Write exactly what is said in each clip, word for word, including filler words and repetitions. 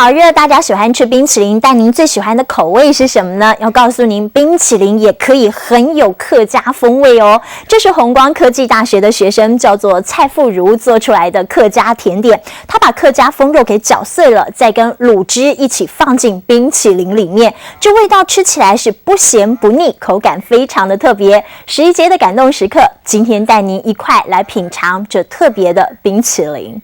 好热，大家喜欢吃冰淇淋，但您最喜欢的口味是什么呢？要告诉您，冰淇淋也可以很有客家风味哦。这是弘光科技大学的学生，叫做蔡富如做出来的客家甜点。他把客家封肉给搅碎了，再跟卤汁一起放进冰淇淋里面，这味道吃起来是不咸不腻，口感非常的特别。十一节的感动时刻，今天带您一块来品尝这特别的冰淇淋。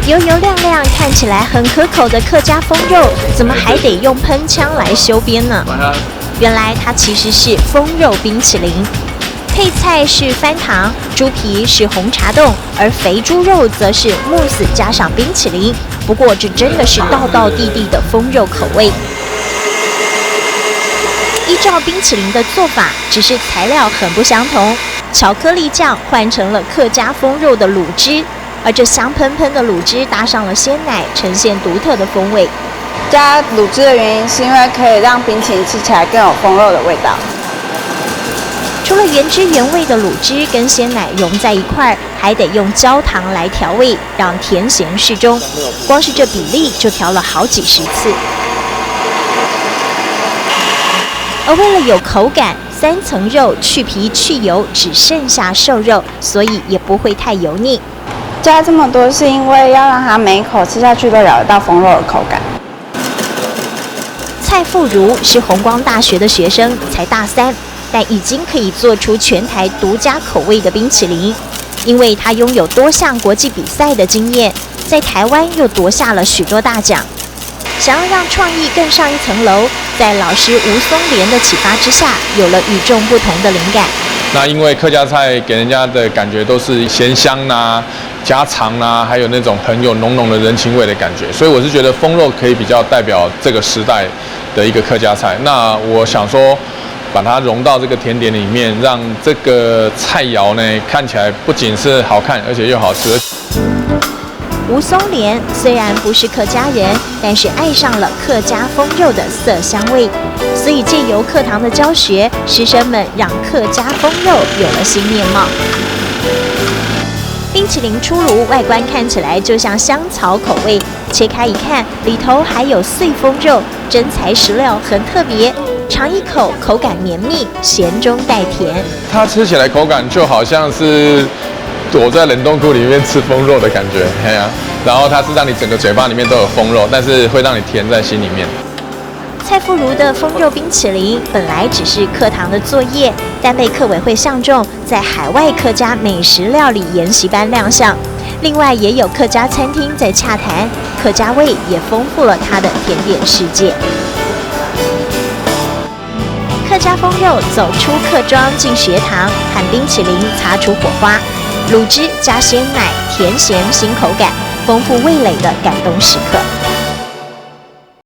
油油亮亮，看起来很可口的客家封肉，怎么还得用喷枪来修边呢？原来它其实是封肉冰淇淋。配菜是翻糖，猪皮是红茶冻，而肥猪肉则是慕斯加上冰淇淋。不过这真的是道道地地的封肉口味。依照冰淇淋的做法，只是材料很不相同，巧克力酱换成了客家封肉的卤汁，而这香喷喷的卤汁搭上了鲜奶，呈现独特的风味。加卤汁的原因是因为可以让冰淇淋吃起来更有封肉的味道。除了原汁原味的卤汁跟鲜奶融在一块儿，还得用焦糖来调味，让甜咸适中。光是这比例就调了好几十次。而为了有口感，三层肉去皮去油，只剩下瘦肉，所以也不会太油腻。加这么多是因为要让它每一口吃下去都咬得到封肉的口感。蔡富如是弘光大学的学生，才大三，但已经可以做出全台独家口味的冰淇淋，因为他拥有多项国际比赛的经验，在台湾又夺下了许多大奖。想要让创意更上一层楼，在老师吴松莲的启发之下，有了与众不同的灵感。那因为客家菜给人家的感觉都是咸香啦、家常啦，还有那种很有浓浓的人情味的感觉，所以我是觉得封肉可以比较代表这个时代的一个客家菜。那我想说，把它融到这个甜点里面，让这个菜肴呢看起来不仅是好看，而且又好吃。吴松莲虽然不是客家人，但是爱上了客家封肉的色香味，所以借由课堂的教学，师生们让客家封肉有了新面貌。冰淇淋出炉，外观看起来就像香草口味，切开一看，里头还有碎封肉，真材实料，很特别。尝一口，口感绵密，咸中带甜。它吃起来口感就好像是躲在冷冻库里面吃封肉的感觉，哎呀，然后它是让你整个嘴巴里面都有封肉，但是会让你甜在心里面。蔡富如的封肉冰淇淋本来只是课堂的作业，但被客委会相中，在海外客家美食料理研习班亮相。另外，也有客家餐厅在洽谈，客家味也丰富了他的甜点世界。客家封肉走出课庄进学堂，和冰淇淋擦出火花，卤汁加鲜奶，甜咸新口感，丰富味蕾的感动时刻。